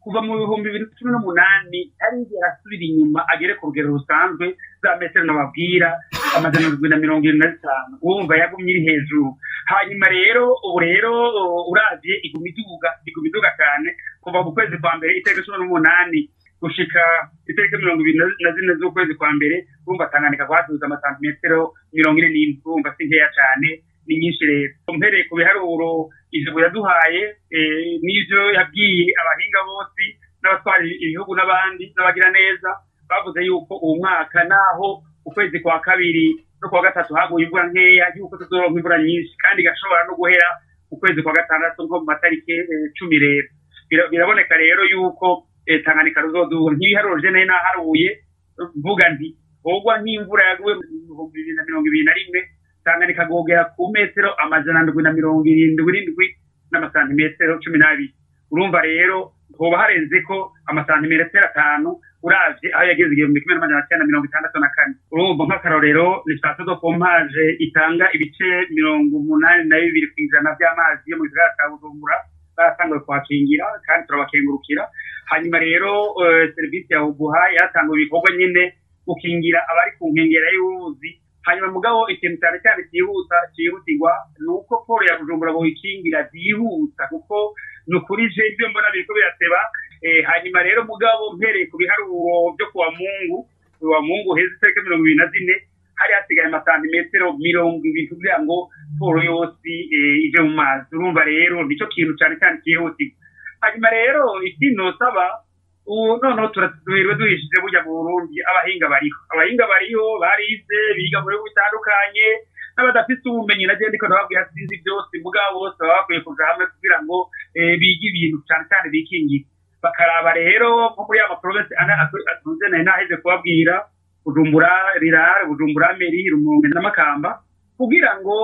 Kuva mu 2018 tarigera asubira inyuma agere ku rugero rusanzwe za metero nababwira 775. Urumva yagumye iri hejuru. Hanyuma rero ubu rero uravye iguma iduga cyane kuva mu kwezi kwa mbere itariki 18 gushika itariki 24 z'ukwezi kwa mbere. Urumva Tanganyika kwaduza amasantimetero 41. Urumva si nkeya cyane, ni nyinshi. Rero mpereye ku biharuro ijabo yaduhaye n'ivyo yabwiye abahinga bose n'abatwara ibihugu n'abandi n'abagira neza, bavuze yuko uwo mwaka naho ukwezi kwa kabiri no kwa gatatu haguye imvura nkeya, yuko tuzoronka imvura nyinshi kandi igashobora no guhera ukwezi kwa gatandatu nko mu matariki 10. Rero biraboneka rero yuko Tanganyika ruzoduga. Nk'ibiharuro je nayo naharuye mvuga nti hogwa nk'imvura yaguye mu 2021, Tanganyika gogera ku metero 777 n'amasantimetero 12. Urumva rero hoba harenze ko amasantimetero 5 uravye aho yageze 1964. Urumva nk'akarorero ni station de pompage itanga ibice 82% vy'amazi yo mu gisagara ca Bujumbura, baratanguye kuhakingira kandi turabakengurukira. Hanyuma rero serivisi ya Ubuha yaratanguye ibikorwa nyene gukingira abari ku nkengera y'uruzi. Hanyuma mugabo ikintu cyane cyane cyihuta cyihutirwa ni uko poro ya Bujumbura boyikingira byihuta, kuko ni ukuri je ibyo mbona biriko birateba. Hanyuma rero mugabo mpereye ku biharuro byo kuwa Mungu heza itariki 24, hari hasigaye amasantimetero 20 kugira ngo poro yose ije mu mazi. Urumva rero nico kintu cyane cyane cyihutirwa. Hanyuma rero ikindi nosaba, noneho turatuhirwe duhishije burya mu Burundi abahinga bariho barize, biga mu bihugu bitandukanye, n'abadafite ubumenyi naje ndiko ndababwira sinzi byose, mugabo bose baba bakwiye kuja hamwe kugira ngo bige ibintu cyane cyane bikingira. Bakaraba rero nko muri ya maprovinsi atunze nari naheze kubabwira, Bujumbura Rirare, Bujumbura Meri, Rumonge na Makamba, kugira ngo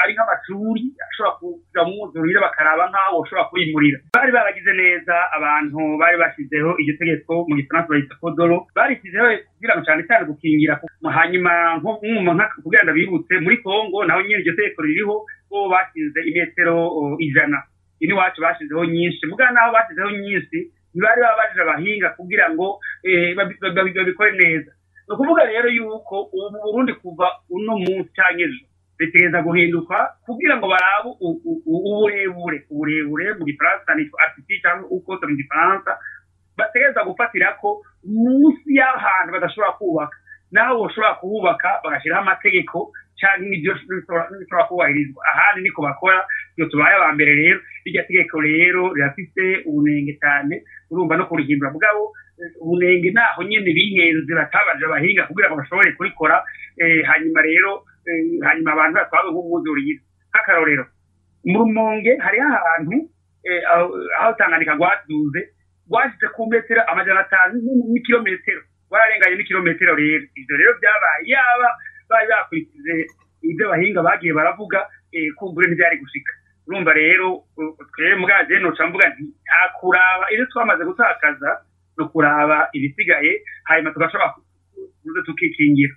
ari nk'amashuri ashobora kuja mwuzurira, bakaraba nk'aho boshobora kwimurira. Bari baragize neza abantu bari bashizeho iryo tegeko, mu gifaransa bayita kodoro, barishyizeho kugira ngo cyane cyane gukingira. Hanyuma kugira ngo bibutse muri Kongo naho nyene iryo tegeko ririho, bo bashize imetero 100. Ini wacu bashizeho nyinshi, mugabo naho bashizeho nyinshi ntibari babajije abahinga kugira ngo babikore neza. Ni ukuvuga rero yuko ubu Burundi kuva uno munsi canke ejo bitegereza guhinduka kugira ngo barabe uburebure mu gifaransa nitwa altitude cyangwa ukote mu gifaransa, bategereza gufatira ko munsi y'ahantu badashobora kubaka, naho boshobora kuhubaka bagashiraho amategeko canke n'ivyo bishobora kubahirizwa. Ahandi niko bakora, iyo tubaye aba mbere rero iryo tegeko rero rirafise ubunenge cyane, urumva no kurihindura. Mugabo ubunenge naho nyene bihenze batabaje abahinga kugira ngo bashobore kurikora. Hanyuma rero hanyuma abantu batwawe nk'umwuzurira. Nk'akarorero mu Rumonge hariho ahantu aho Tanganyika rwaduze rwashitse ku metero 500 n'ikirometero, rwararenganye n'ikirometero. Rero ivyo rero vyabaye yaba bari bakurikize ibyo abahinga bagiye baravuga, kumbure ntivyari gushika. Urumva rero twebwe mugabo noca mvuga nti nta kuraba ivyo twamaze gutakaza, no kuraba ibisigaye, hanyuma tugashobora kuza tukikingira.